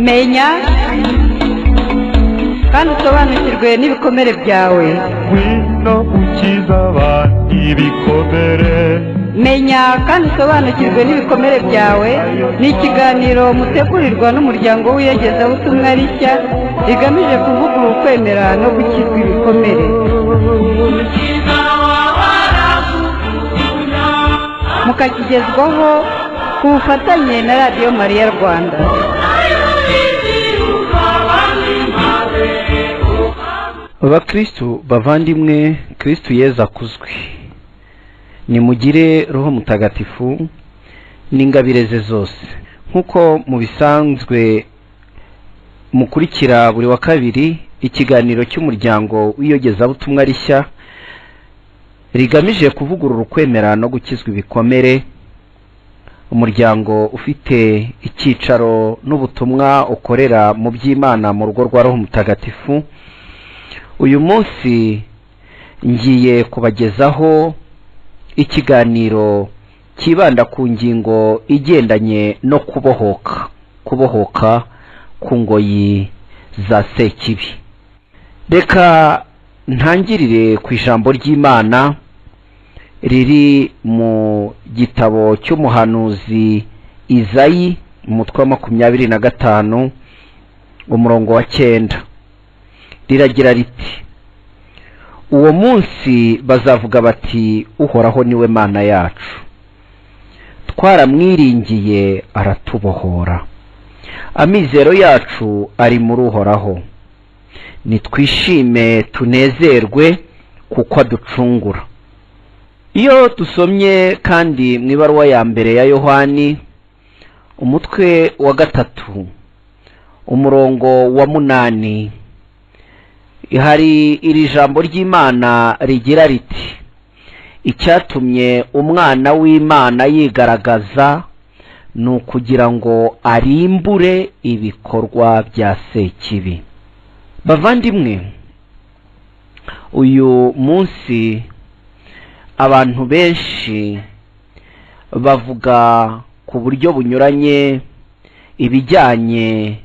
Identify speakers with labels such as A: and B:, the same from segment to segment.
A: Menya kandi usobanukirwe n'ibikomere byawe.
B: Ngwino ukiza abantu ibikomere.
A: Menya kandi usobanukirwe n'ibikomere byawe ni ikiganiro mutegurirwa n'umuryango w'iyogezabutumwa Rishya, rigamije kuvugurura ukwemera no gukizwa ibikomere, mukakigezwaho ku bufatanye na Radiyo Mariya Rwanda.
C: Bakristu bavandimwe, Kristu Yezu akuzwe. Nimugire Roho Mutagatifu n'ingabire ze zose. Nk'uko mu bisanzwe mukurikira buri wa kabiri ikiganiro cy'umuryango w'iyogezabutumwa Rishya rigamije kuvugurura ukwemera no gukizwa ibikomere, umuryango ufite icyicaro n'ubutumwa ukorera mu by'Imana mu rugo rwa Roho Mutagatifu. Uyu munsi ngiye kubagezaho ikiganiro cyibanda ku ngingo igendanye no kubohoka, kubohoka ku ngoyi za Sekibi. Reka ntangirire ku ijambo ry'Imana riri mu gitabo cy'umuhanuzi Izayi, umutwe wa 25, umurongo wa 9. Riragira riti: "Uwo munsi bazavuga bati: 'Uhoraho niwe Mana yacu, twaramwiringiye aratubohora. Amizero yacu ari muri Uhoraho, nitwishime tunezerwe kuko aducungura.'" Iyo dusomye kandi mu ibaruwa ya mbere ya Yohani, umutwe wa 3, umurongo wa 8, hari iri jambo ry'Imana rigira riti: "Icyatumye Umwana w'Imana yigaragaza ni ukugira ngo arimbure ibikorwa bya Sekibi." Bavandimwe, uyu munsi abantu benshi bavuga ku buryo bunyuranye ibijyanye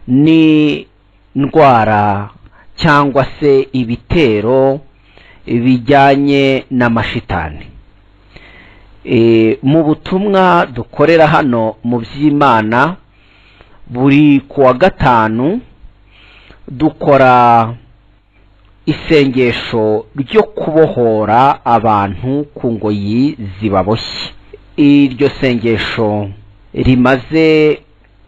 C: n'indwara cyangwa se ibitero bijyanye n'amashitani. Mu butumwa dukorera hano mu by'Imana, buri ku wa gatanu dukora isengesho ryo kubohora abantu ku ngoyi zibaboshye. Iryo sengesho rimaze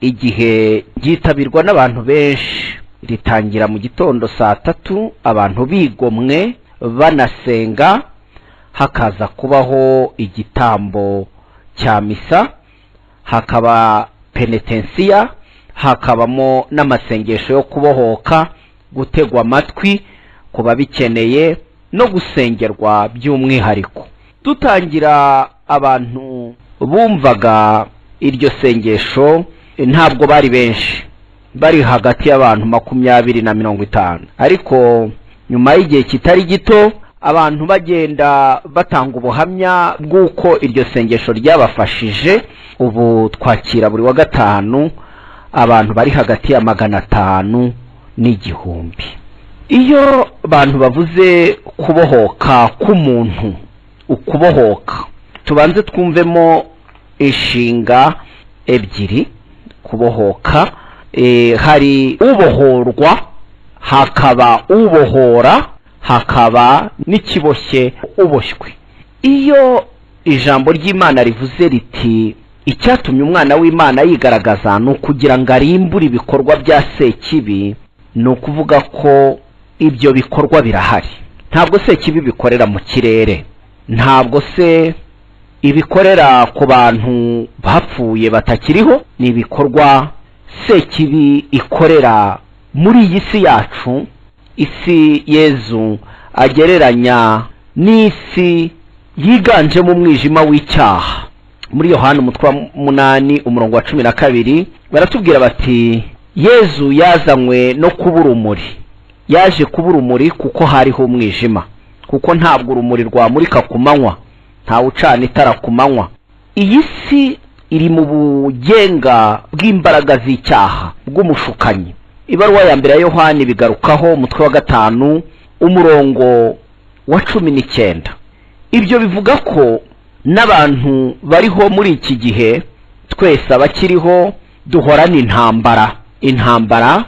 C: igihe ryitabirwa n'abantu benshi, ritangira mu gitondo saa 3 abantu bigomwe banasenga, hakaza kubaho igitambo cya misa, hakaba penetensiya, hakabamo n'amasengesho yo kubohoka, gutegwa amatwi ku babikeneye no gusengerwa by'umwihariko. Dutangira, abantu bumvaga iryo sengesho ntabwo bari benshi, bari hagati y'abantu 20 na 50, ariko nyuma y'igihe kitari gito abantu bagenda batanga ubuhamya bw'uko iryo sengesho ryabafashije. Ubu twakira buri wa gatanu abantu bari hagati ya 500 n'1000. Iyo abantu bavuze kubohoka k'umuntu, ukubohoka, tubanze twumvemo inshinga ebyiri. Kubohoka, hari ubohorwa, hakaba ubohora, hakaba n'ikiboshye uboshywe. Iyo ijambo ry'Imana rivuze riti: "Icyatumye Umwana w'Imana yigaragaza ni ukugira ngo arimbure ibikorwa bya Sekibi", ni ukuvuga ko ibyo bikorwa birahari. Ntabwo Sekibi bikorera mu kirere, ntabwo se ibikorera ku bantu bapfuye batakiriho, ni ibikorwa Sekibi ikorera muri iyi si yacu, isi Yezu agereranya n'isi yiganjemo umwijima w'icyaha. Muri Yohani umutwe wa 8, umurongo wa 12, baratubwira bati: "Yezu yazanywe no kuba urumuri." Yaje kuba urumuri kuko hariho umwijima, kuko ntabwo urumuri rwamurika ku manywa, ntawe ucana itara ku manywa. Iyi si iri mu bugenga bw'imbaraga z'icyaha bw'umushukanyi. Ibaruwa ya mbere ya Yohani bigarukaho, umutwe wa 5 umurongo wa 19. Ibyo bivuga ko n'abantu bariho muri iki gihe, twese abakiriho, duhorana intambara. Intambara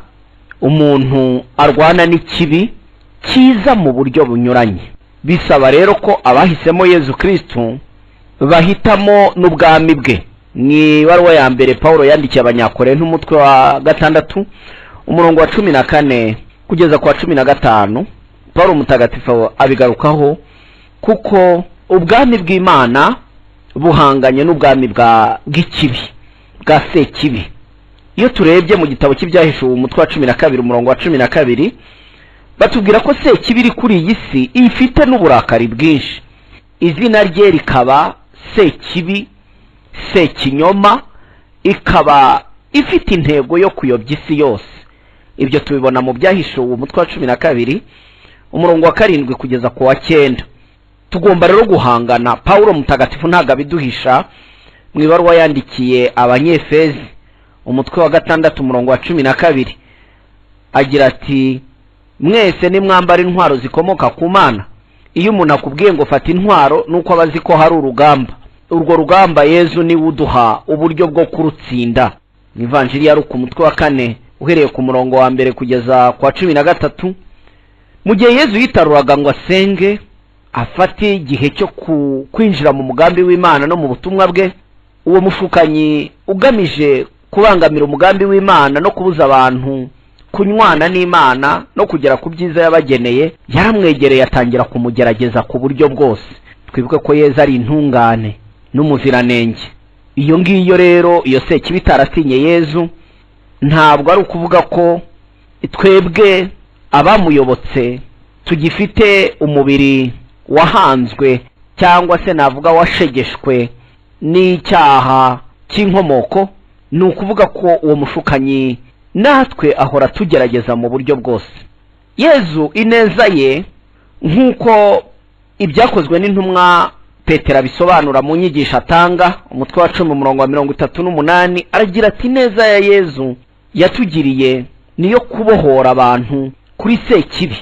C: umuntu arwana n'ikibi kiza mu buryo bunyuranye. Bisaba rero ko abahisemo Yezu Kristu bahitamo n'ubwami bwe. Mu ibaruwa ya mbere Pawulo yandikiye Abanyakorinto, umutwe wa 6 umurongo wa 14 kugeza ku wa 15, Pawulo mutagatifu abigarukaho, kuko ubwami bw'Imana buhanganye n'ubwami bw'ikibi, bwa Sekibi. Iyo turebye mu gitabo cy'Ibyahishuwe, umutwe wa 12 umurongo wa 12, batubwira ko Sekibi iri kuri iyi si ifite n'uburakari bwinshi, izina rye rikaba Sekibi, Sekinyoma, ikaba ifite intego yo kuyobya isi yose. Ibyo tubibona mu Byahishuwe, umutwe wa 12 umurongo wa 7 kugeza ku wa 9. Tugomba rero guhangana. Pawulo mutagatifu ntabwo abiduhisha. Mu ibaruwa yandikiye Abanyefezi, umutwe wa 6 umurongo wa 12, agira ati: "Mwese nimwambara intwaro zikomoka ku Mana." Iyo umuntu akubwiye ngo fata intwaro, nuko aba azi ko hari urugamba. Urwo rugamba Yezu niwe uduha uburyo bwo kurutsinda. Mu Ivanjiri ya Luka, umutwe wa 4 uhereye ku murongo wa 1 kugeza ku wa 13, mu gihe Yezu yitaruraga ngo asenge, afate igihe cyo kwinjira mu mugambi w'Imana no mu butumwa bwe, uwo mushukanyi ugamije kubangamira umugambi w'Imana no kubuza abantu kunywana n'Imana no kugera ku byiza yabageneye, yaramwegereye atangira kumugerageza ku buryo bwose. Twibuke ko Yezu ari intungane n'umuziranenge. Iyo ngiyo rero, iyo Sekibi itaratinye Yezu, ntabwo ari ukuvuga ko twebwe abamuyobotse tugifite umubiri wahanzwe, cyangwa se navuga washegeshwe n'icyaha cy'inkomoko. Ni ukuvuga ko uwo mushukanyi natwe ahora tugerageza mu buryo bwose. Yezu ineza ye, nk'uko Ibyakozwe n'Intumwa Petero abisobanura mu nyigisho atanga, umutwe wa 10 umurongo wa 38, aragira ati: "Ineza ya Yezu yatugiriye niyo kubohora abantu kuri Sekibi,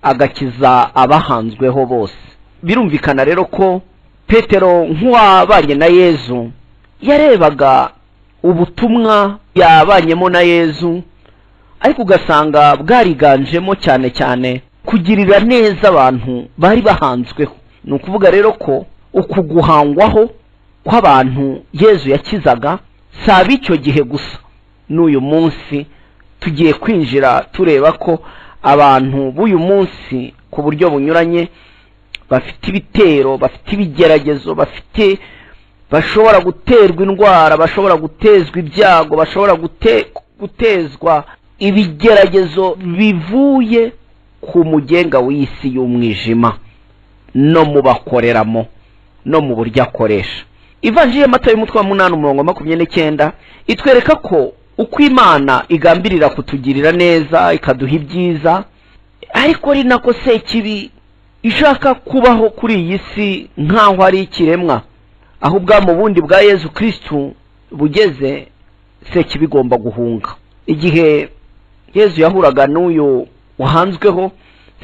C: agakiza abahanzweho bose." Birumvikana rero ko Petero, nk'uwabanye na Yezu, yarebaga ubutumwa yabanyemo na Yezu, ariko ugasanga bwariganjemo cyane cyane kugirira neza abantu bari bahanzweho. Ni ukuvuga rero ko uku guhangwaho kw'abantu Yezu yakizaga si ab'icyo gihe gusa. N'uyu munsi tugiye kwinjira tureba ko abantu b'uyu munsi ku buryo bunyuranye bafite ibitero, bafite ibigeragezo, bafite bashobora guterwa indwara, bashobora gutezwa ibyago, bashobora gutezwa ibigeragezo bivuye ku mugenga w'isi y'umwijima no mu bakoreramo no mu buryo akoresha. Ivanjiri ya Matayo, y'umutwe wa 8 umurongo wa 29, itwereka ko uko Imana igambirira kutugirira neza ikaduha ibyiza, ariko ari nako Sekibi ishaka kubaho kuri iyi si nk'aho ari ikiremwa. Aho ubwami bundi bwa Yezu Kristu bugeze, Sekibi igomba guhunga. Igihe Yezu yahuraga n'uyu wahanzweho,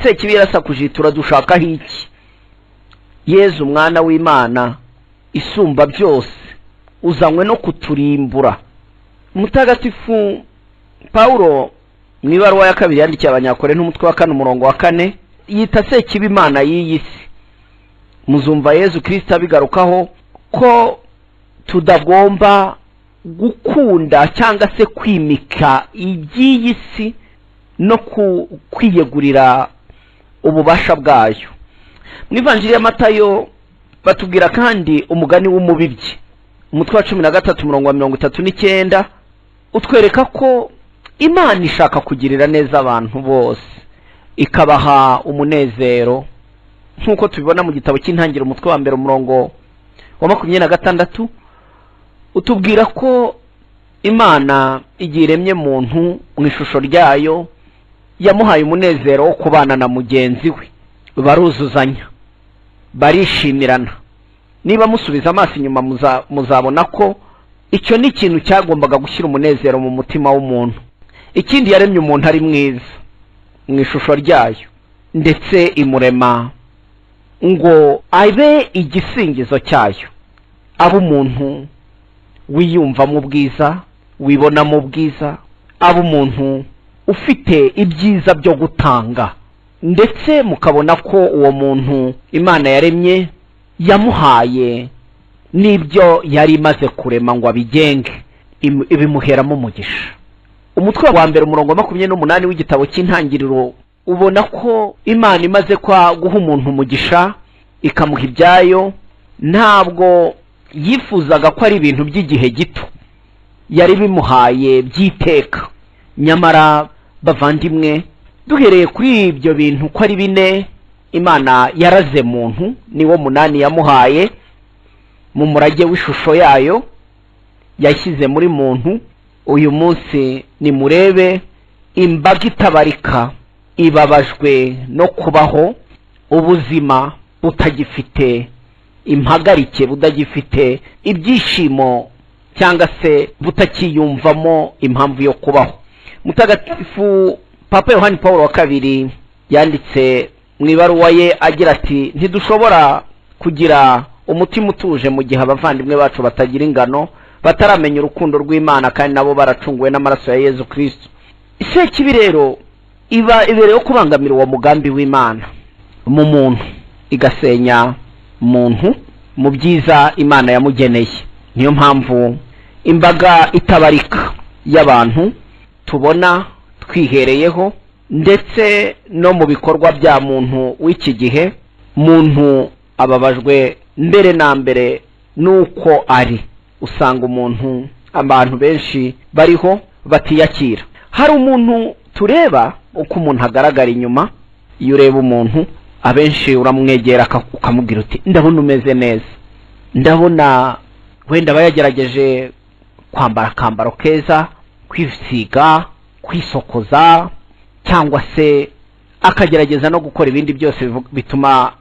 C: Sekibi yarasakuje: "Turadushakaho iki, Yezu umwana w'Imana isumba byose? Uzanywe no kuturimbura?" Mutagatifu Pawulo mu ibaruwa ya kabiri yandikiye Abanyakorinto, umutwe wa 4 umurongo wa 4, yita Sekibi imana y'iyi si. Muzumva Yezu Kristo abigarukaho ko tutagomba gukunda cyangwa se kwimika iby'iyi si no kwiyegurira ububasha bwayo. Mu Ivanjiri ya Matayo batubwira kandi umugani w'umubibyi, umutwe wa 13 umurongo wa 39, utwereka ko Imana ishaka kugirira neza abantu bose, ikabaha umunezero, nk'uko tubibona mu gitabo cy'Intangiriro, umutwe wa 1 umurongo wa 26, utubwira ko Imana igihe iremye muntu mu ishusho ryayo, yamuhaye umunezero wo kubana na mugenzi we, baruzuzanya, barishimirana. Niba musubiza amaso inyuma, muzabona ko Icyo ni ikintu cyagombaga gushyira umunezero mu mutima w'umuntu. Ikindi, yaremye umuntu ari mwiza mu ishusho ryayo, ndetse imurema ngo abe igisingizo cyayo, abe umuntu wiyumvamo ubwiza, wibonamo ubwiza, abe umuntu ufite ibyiza byo gutanga. Ndetse mukabona ko uwo muntu Imana yaremye yamuhaye n'ibyo yari imaze kurema ngo abigenge, ibimuheramo umugisha. Umutwe wa 1, umurongo wa 28 w'igitabo cy'Intangiriro, ubona ko Imana imaze kwa guha umuntu umugisha, ikamuha ibyayo, ntabwo yifuzaga ko ari ibintu by'igihe gito, yari bimuhaye by'iteka. Nyamara bavandimwe, duhereye kuri ibyo bintu ko ari bine Imana yaraze muntu, niwo munani yamuhaye mu murage w'ishusho yayo yashyize muri muntu. Uyu munsi nimurebe imbaga itabarika ibabajwe no kubaho ubuzima butagifite impagarike, budagifite ibyishimo, cyangwa se butakiyumvamo impamvu yo kubaho. Mutagatifu Papa Yohani Paul wa II yanditse mu ibaruwa ye agira ati: "Ntidushobora kugira umutima utuje mu gihe abavandimwe bacu batagira ingano, bataramenya urukundo rw'Imana, kandi nabo baracunguwe n'amaraso ya Yezu Kristo." Sekibi rero iba ibereyeho kubangamira uwo mugambi w'Imana mu muntu, igasenya muntu mu byiza Imana yamugeneye. Niyo mpamvu imbaga itabarika y'abantu tubona twihereyeho, ndetse no mu bikorwa bya muntu w'iki gihe, muntu ababajwe mbere na mbere n'uko ari. Usanga umuntu, abantu benshi bariho batiyakira. Hari umuntu tureba uko umuntu agaragara inyuma. Iyo ureba umuntu, abenshi uramwegera ukamubwira uti: "Ndabona umeze neza, ndabona." Wenda aba yagerageje kwambara akambaro keza, kwisiga, kwisokoza, cyangwa se akagerageza no gukora ibindi byose bituma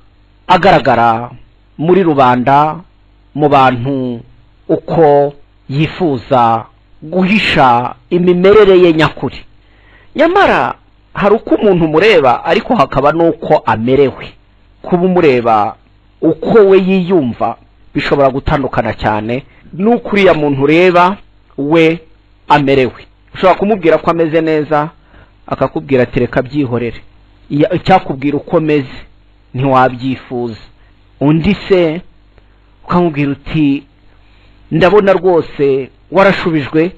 C: agaragara muri rubanda, mu bantu, uko yifuza guhisha imimerere ye nyakuri. Nyamara hari uko umuntu umureba, ariko hakaba n'uko amerewe. Kuba umureba uko we yiyumva bishobora gutandukana cyane n'uko uriya muntu ureba we amerewe. Ushobora kumubwira ko ameze neza, akakubwira ati: "Reka byihorere, icyakubwira uko meze ntiwabyifuza." Undi se ukamubwira uti: "Ndabona rwose warashubijwe,"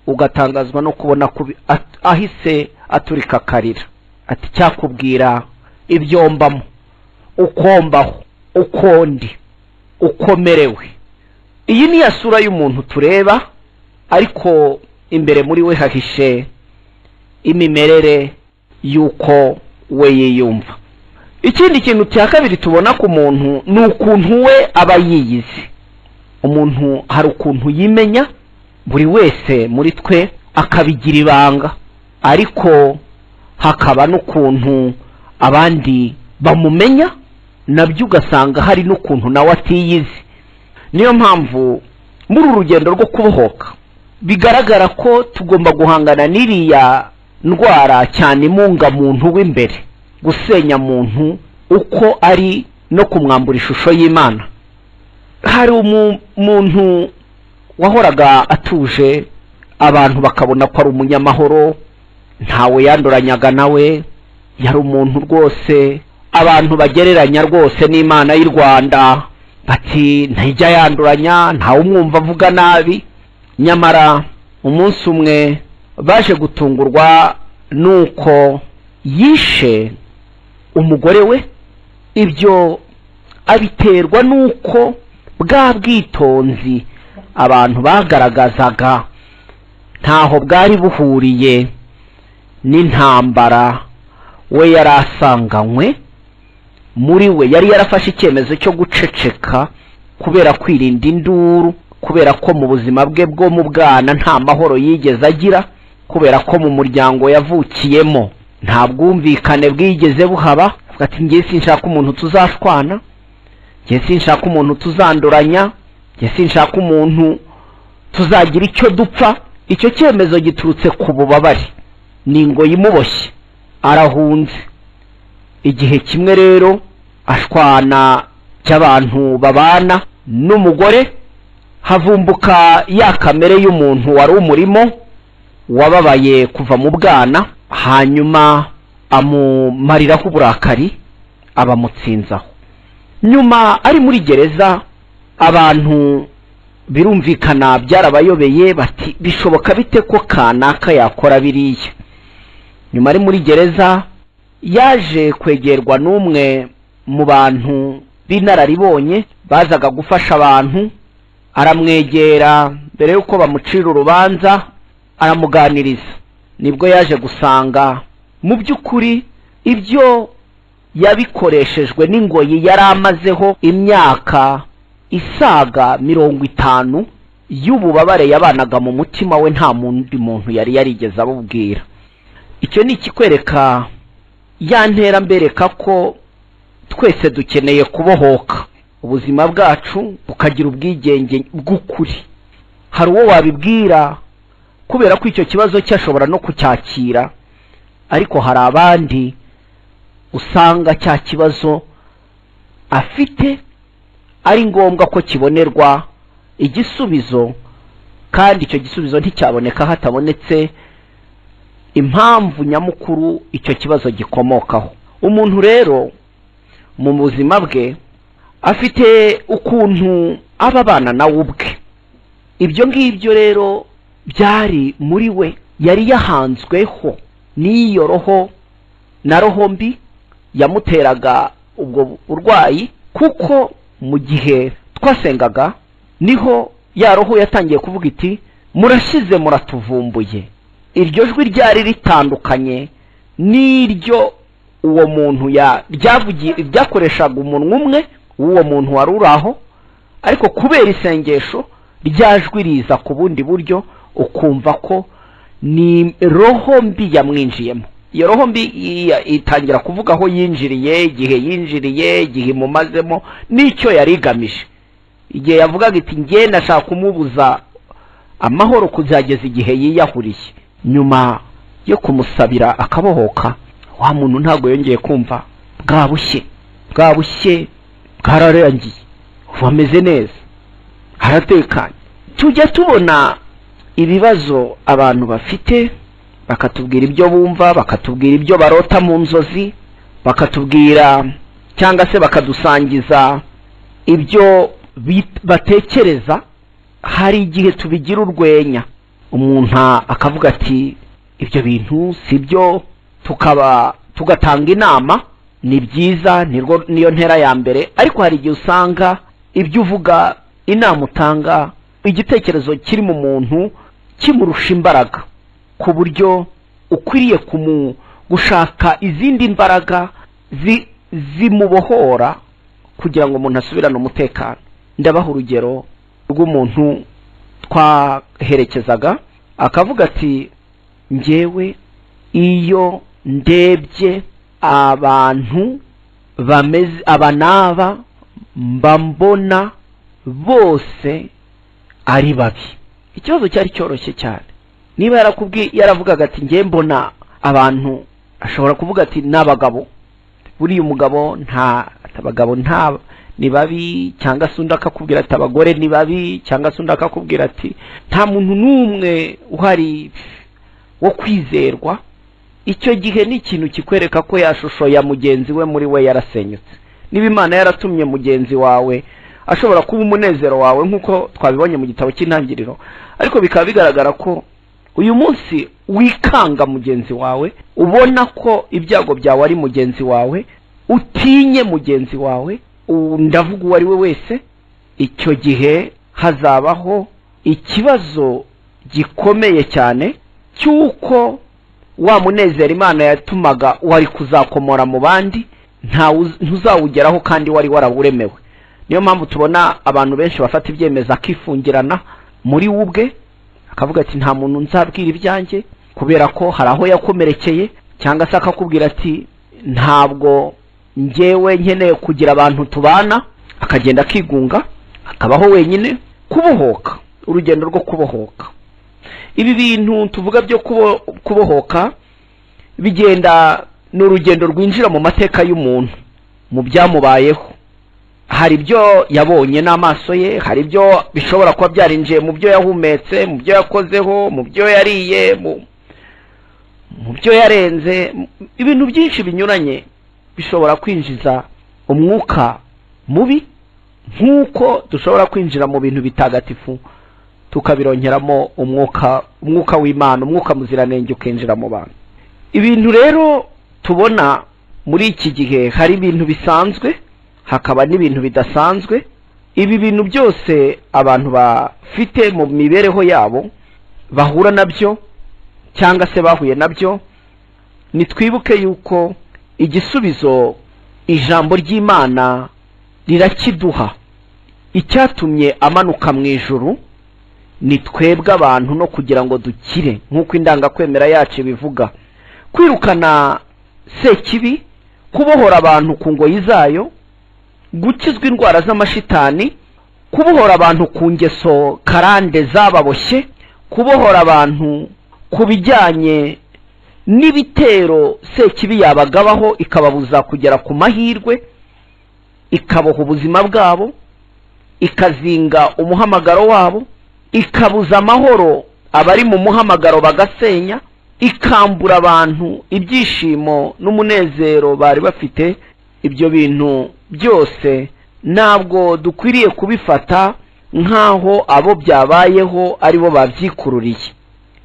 C: ugatangazwa no kubona ko ahise aturika akarira, ati: "Cyakubwira ibyo mbamo, uko mbaho, uko ndi, uko merewe." Iyi ni ya sura y'umuntu tureba, ariko imbere muri we hahishe imimerere y'uko we yiyumva. Ikindi kintu cya kabiri tubona ku muntu ni ukuntu we aba yiyizi. Umuntu hari ukuntu yimenya, buri wese muri twe akabigira ibanga, ariko hakaba n'ukuntu abandi bamumenya, nabyo ugasanga hari n'ukuntu nawe atiyizi. Niyo mpamvu muri uru rugendo rwo kubohoka bigaragara ko tugomba guhangana n'iriya ndwara cyane imunga muntu w'imbere, gusenya muntu uko ari no kumwambura ishusho y'Imana. Hari umuntu wahoraga atuje, abantu bakabona ko ari umunyamahoro, ntawe yanduranyaga nawe, yari umuntu rwose abantu bagereranya rwose n'Imana y'u Rwanda, bati: "Ntijya yanduranya, ntawe umwumva avuga nabi." Nyamara umunsi umwe baje gutungurwa nuko yishe umugore we. Ibyo abiterwa n'uko bwa bwitonzi abantu bagaragazaga ntaho bwari buhuriye n'intambara we yari asanganywe muri we. Yari yarafashe icyemezo cyo guceceka kubera kwirinda induru, kubera ko mu buzima bwe bwo mu bwana nta mahoro yigeze agira, kubera ko mu muryango yavukiyemo nta bwumvikane bwigeze buhaba. Avuga ati: "Ngiye sinshaka umuntu tuzashwana, ngiye sinshaka umuntu tuzanduranya, ngiye sinshaka umuntu Tuzagira icyo dupfa. Icyo cyemezo giturutse ku bubabare, ni ingoyi imuboshye, arahunze. Igihe kimwe rero ashwana cy'abantu babana n'umugore, havumbuka ya kamere y'umuntu wari umurimo wababaye kuva mu bwana, hanyuma amumariraho uburakari, abamutsinzaho. Nyuma ari muri gereza, abantu birumvikana byarabayobeye, bati: "Bishoboka bite ko kanaka yakora biriya?" Nyuma ari muri gereza yaje kwegerwa n'umwe mu bantu b'inararibonye bazaga gufasha abantu. Aramwegera mbere y'uko bamucira urubanza, aramuganiriza. Nibwo yaje gusanga mu by'ukuri ibyo yabikoreshejwe n'ingoyi yari amazeho imyaka isaga 50 y'ububabare yabanaga mu mutima we, nta wundi muntu yari yarigeze abubwira. Icyo ni ikikwereka ya ntera mbereka ko twese dukeneye kubohoka, ubuzima bwacu bukagira ubwigenge bw'ukuri. Hari uwo wabibwira kubera ko icyo kibazo cye ashobora no kucyakira, ariko hari abandi usanga cya kibazo afite ari ngombwa ko kibonerwa igisubizo, kandi icyo gisubizo nticyaboneka hatabonetse impamvu nyamukuru icyo kibazo gikomokaho. Umuntu rero mu buzima bwe afite ukuntu aba abana nawe ubwe. Ibyo ngibyo rero byari muri we, yari yahanzweho n'iyo roho na roho mbi yamuteraga ubwo burwayi, kuko mu gihe twasengaga niho ya roho yatangiye kuvuga iti: "Murashize, muratuvumbuye." Iryo jwi ryari ritandukanye n'iryo uwo muntu ryavugiye, ryakoreshaga umunwa umwe w'uwo muntu wari uri aho, ariko kubera isengesho rya jwi riza ku bundi buryo, ukumva ko ni roho mbi yamwinjiyemo. Iyo roho mbi itangira kuvuga aho yinjiriye, igihe yinjiriye, igihe imumazemo n'icyo yari igamije. Igihe yavugaga iti: "Njye nashaka kumubuza amahoro kuzageza igihe yiyahuriye." Nyuma yo kumusabira akabohoka, wa muntu ntabwo yongeye kumva bwa bushye. Bwa bushye bwararangiye, ubu ameze neza, haratekanye. Tujya tubona ibibazo abantu bafite, bakatubwira ibyo bumva, bakatubwira ibyo barota mu nzozi, bakatubwira cyangwa se bakadusangiza ibyo batekereza. Hari igihe tubigira urwenya, umuntu akavuga ati: "Ibyo bintu si byo." Tukaba tugatanga inama, ni byiza, nirwo niyo ntera ya mbere. Ariko hari igihe usanga ibyo uvuga, inama utanga, igitekerezo kiri mu muntu kimurusha imbaraga, ku buryo ukwiriye gushaka izindi mbaraga zimubohora kugira ngo umuntu asubirane umutekano. Ndabaha urugero rw'umuntu twaherekezaga, akavuga ati: "Njyewe iyo ndebye abantu bameze aba n'aba, mba mbona bose ari babi." Ikibazo cyari cyoroshye cyane. Niba yarakubwiye, yaravugaga ati: "Njye mbona abantu", ashobora kuvuga ati: "N'abagabo, buriya umugabo nta, abagabo nta ni babi", cyangwa se undi akakubwira ati: "Abagore ni babi", cyangwa se undi akakubwira ati: "Nta muntu n'umwe uhari wo kwizerwa." Icyo gihe ni ikintu kikwereka ko ya shusho ya mugenzi we muri we yarasenyutse. Niba Imana yaratumye mugenzi wawe ashobora kuba umunezero wawe, nk'uko twabibonye mu gitabo cy'Intangiriro, ariko bikaba bigaragara ko uyu munsi wikanga mugenzi wawe, ubona ko ibyago byawe ari mugenzi wawe, utinye mugenzi wawe, ndavuga uwo ari we wese, icyo gihe hazabaho ikibazo gikomeye cyane cy'uko wa munezero Imana yatumaga wari kuzakomora mu bandi ntuzawugeraho kandi wari warawuremewe. Niyo mpamvu tubona abantu benshi bafata ibyemezo, akifungirana muri we ubwe, akavuga ati: "Nta muntu nzabwira ibyanjye", kubera ko hari aho yakomerekeye, cyangwa se akakubwira ati: "Ntabwo njyewe nkeneye kugira abantu tubana", akagenda akigunga, akabaho wenyine. Kubohoka Urugendo rwo kubohoka, ibi bintu tuvuga byo kubohoka bigenda, ni urugendo rwinjira mu mateka y'umuntu, mu byamubayeho. Hari ibyo yabonye n'amaso ye, hari ibyo bishobora kuba byarinjiye mu byo yahumetse, mu byo yakozeho, mu byo yariye, mu byo yarenze. Ibintu byinshi binyuranye bishobora kwinjiza umwuka mubi, nk'uko dushobora kwinjira mu bintu bitagatifu tukabironkeramo umwuka w'Imana, umwuka muziranenge ukinjira mu bantu. Ibintu rero tubona muri iki gihe, hari ibintu bisanzwe, hakaba n'ibintu bidasanzwe. Ibi bintu byose abantu bafite mu mibereho yabo, bahura nabyo cyangwa se bahuye nabyo, nitwibuke yuko igisubizo ijambo ry'Imana rirakiduha. Icyatumye amanuka mu ijuru ni twebwe abantu, no kugira ngo dukire, nk'uko indangakwemera yacu ibivuga. Kwirukana sekibi, kubohora abantu ku ngoyi zayo, gukizwa indwara z'amashitani, kubohora abantu ku ngeso karande zababoshye, kubohora abantu ku bijyanye n'ibitero sekibi yabagabaho ikababuza kugera ku mahirwe, ikaboha ubuzima bwabo, ikazinga umuhamagaro wabo, ikabuza amahoro abari mu muhamagaro bagasenya, ikambura abantu ibyishimo n'umunezero bari bafite. Ibyo bintu byose ntabwo dukwiriye kubifata nk'aho abo byabayeho aribo babyikururiye.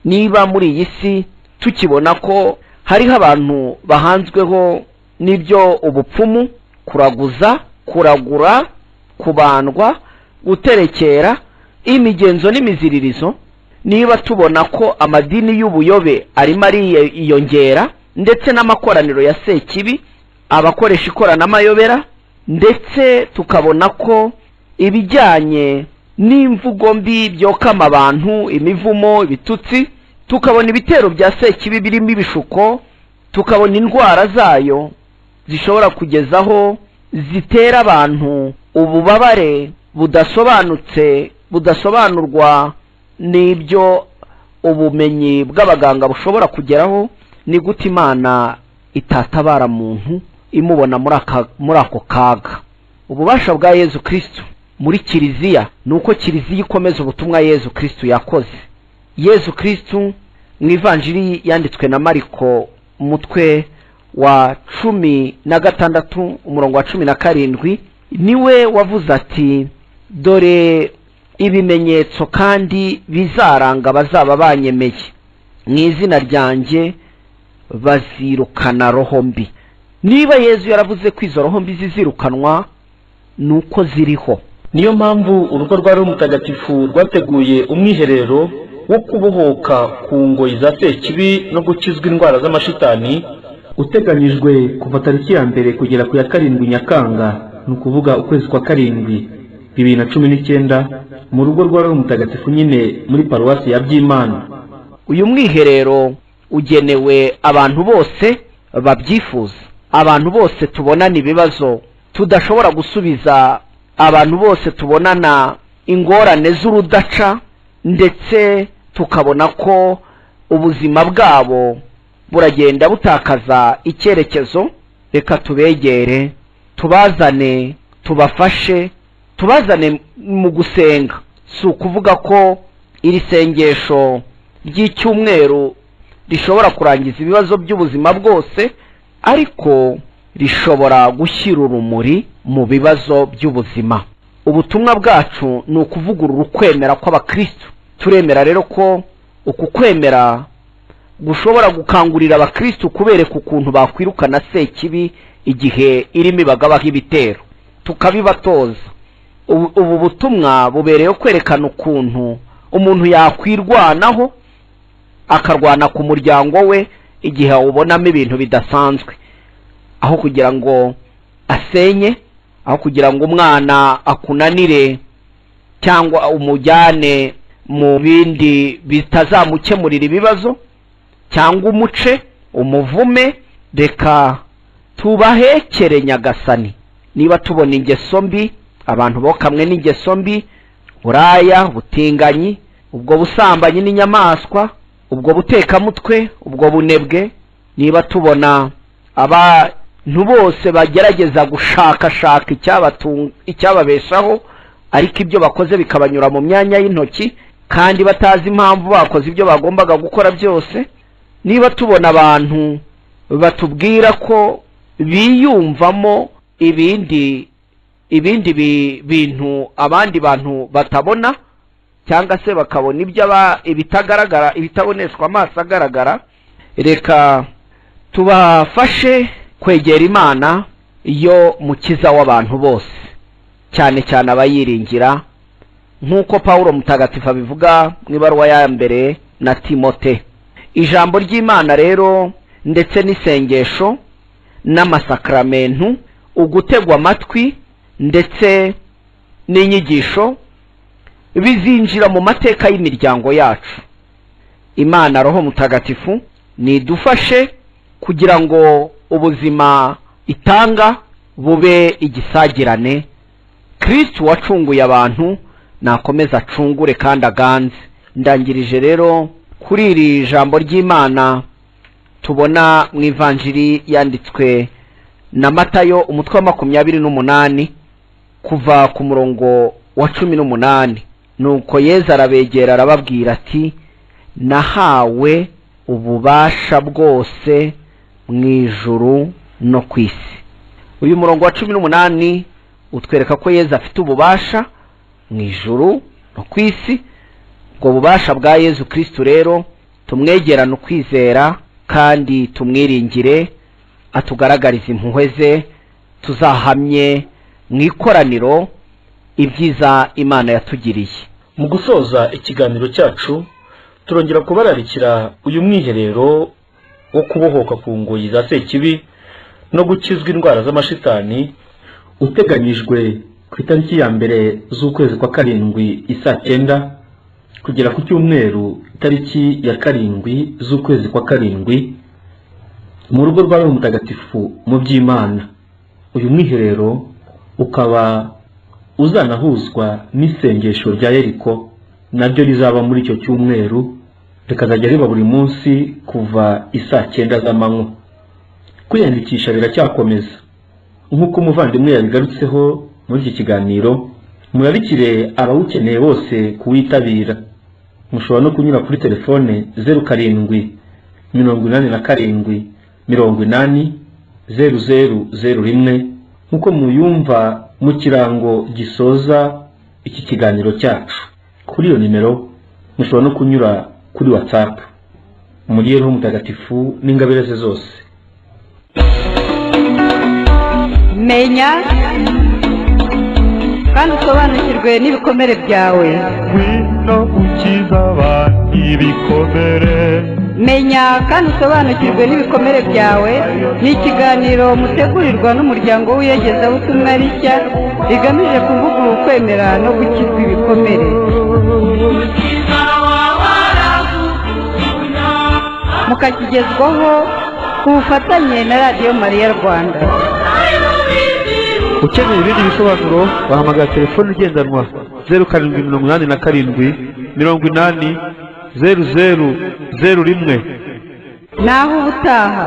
C: Niba muri iyi si tukibona ko hariho abantu bahanzweho n'ibyo ubupfumu, kuraguza, kuragura, kubandwa, guterekera, imigenzo n'imiziririzo, niba tubona ko amadini y'ubuyobe arimo ariyongera, ndetse n'amakoraniro ya sekibi, abakoresha ikoranamayobera, ndetse tukabona ko ibijyanye n'imvugo mbi byokama abantu, imivumo, ibitutsi, tukabona ibitero bya sekibi birimo ibishuko, tukabona indwara zayo zishobora kugezaho zitera abantu ububabare budasobanutse, budasobanurwa n'ibyo ubumenyi bw'abaganga bushobora kugeraho, ni gute Imana itatabara muntu imubona muri ako kaga? Ububasha bwa Yezu Kristu muri Kiliziya ni uko Kiliziya ikomeza ubutumwa Yezu Kristu yakoze. Yezu Kristu mu Ivanjiri yanditswe na Mariko, umutwe wa 16, umurongo wa 17, niwe wavuze ati: "Dore ibimenyetso kandi bizaranga abazaba banyemeye: mu izina ryanjye bazirukana roho mbi." Niba Yezu yaravuze ko izo roho mbi zizirukanwa, ni uko ziriho.
D: Niyo mpamvu urugo rwa Roho Mutagatifu rwateguye umwiherero wo kubohoka ku ngoyi za sekibi no gukizwa indwara z'amashitani, uteganyijwe kuva tariki ya 1 kugera ku ya 7 Nyakanga, ni ukuvuga ukwezi kwa 7 2019, mu rugo rwa Roho Mutagatifu nyine muri paruwasi ya Byimana.
C: Uyu mwiherero ugenewe abantu bose babyifuza, abantu bose tubonana ibibazo tudashobora gusubiza, abantu bose tubonana ingorane z'urudaca, ndetse tukabona ko ubuzima bwabo buragenda butakaza icyerekezo. Reka tubegere, tubazane, tubafashe, tubazane mu gusenga. Si ukuvuga ko iri sengesho ry'icyumweru rishobora kurangiza ibibazo by'ubuzima bwose, ariko rishobora gushyira urumuri mu bibazo by'ubuzima. Ubutumwa bwacu ni ukuvugurura ukwemera kw'abakristu. Turemera rero ko uku kwemera gushobora gukangurira abakristu, kubereka ukuntu bakwirukana sekibi igihe irimo ibagabaho ibitero, tukabibatoza. Ubu butumwa bubereyeho kwerekana ukuntu umuntu yakwirwanaho, akarwana ku muryango we igihe awubonamo ibintu bidasanzwe, aho kugira ngo asenye, aho kugira ngo umwana akunanire cyangwa umujyane mu bindi bitazamukemurira ibibazo, cyangwa umuce umuvume. Reka tubahekere Nyagasani. Niba tubona ingeso mbi, abantu bokamwe n'ingeso mbi, Buraya, ubutinganyi, ubwo busambanyi n'inyamaswa, ubwo butekamutwe, ubwo bunebwe, niba tubona abantu bose bagerageza gushakashaka icyababeshaho, ariko ibyo bakoze bikabanyura mu myanya y'intoki kandi batazi impamvu bakoze ibyo bagombaga gukora byose, niba tubona abantu batubwira ko biyumvamo ibindi bintu abandi bantu batabona, cyangwa se bakabona ibyo ibitagaragara, ibitaboneshwa amaso agaragara, reka tubafashe kwegera Imana yo mukiza w'abantu bose, cyane cyane abayiringira, nk'uko Pawulo mutagatifu abivuga mu ibaruwa ya mbere na Timote. Ijambo ry'Imana rero ndetse n'isengesho n'amasakramentu, ugutegwa amatwi ndetse n'inyigisho bizinjira mu mateka y'imiryango yacu. Imana Roho Mutagatifu nidufashe kugira ngo ubuzima itanga bube igisagirane. Kristo wacunguye abantu nakomeza acungure kandi aganze. Ndangirije rero kuri iri jambo ry'Imana tubona mu Ivanjiri yanditswe na Matayo umutwe wa 28 kuva ku murongo wa 18. Nuko Yezu arabegera arababwira ati: nahawe ububasha bwose mu ijuru no ku isi. Uyu murongo wa 18 utwereka ko Yezu afite ububasha mu ijuru no ku isi. Ubwo bubasha bwa Yezu Kristo rero tumwegerane ukwizera kandi tumwiringire, atugaragarize impuhwe ze, tuzahamye mu ikoraniro ibyiza Imana yatugiriye.
D: Mu gusoza ikiganiro cyacu turongera kubararikira uyu mwiherero wo kubohoka ku ngoyi za Sekibi no gukizwa indwara z'amashitani, uteganyijwe ku itariki ya 1 z'ukwezi kwa 7 isaa 9 kugera ku cyumweru itariki ya 7 z'ukwezi kwa 7 mu rugo rwa Roho Mutagatifu mu by'Imana. Uyu mwiherero ukaba uzanahuzwa n'isengesho rya Yeriko, naryo rizaba muri icyo cyumweru, rikazajya riba buri munsi kuva isaa 9 z'amanywa. Kwiyandikisha biracyakomeza nk'uko umuvandimwe yabigarutseho muri iki kiganiro. Murarikire abawukeneye bose kuwitabira. Mushobora no kunyura kuri telefone 07 87 80 00 01 nk'uko muyumva mu kirango gisoza iki kiganiro cyacu. Kuri iyo nimero mushobora no kunyura kuri WhatsApp. Muri Roho Mutagatifu n'ingabire ze zose.
A: Menya kandi usobanukirwe n'ibikomere byawe.
B: Ngwino ukiza abantu ibikomere.
A: Menya kandi usobanukirwe n'ibikomere byawe ni ikiganiro mutegurirwa n'umuryango w'iyogezabutumwa rishya rigamije kuvugurura ukwemera no gukizwa ibikomere. Mukakigezwaho ku bufatanye na Radiyo Mariya Rwanda.
D: Ukeneye ibindi bisobanuro wahamagara telefone igendanwa 07 87 80 00 01.
A: Naho ubutaha.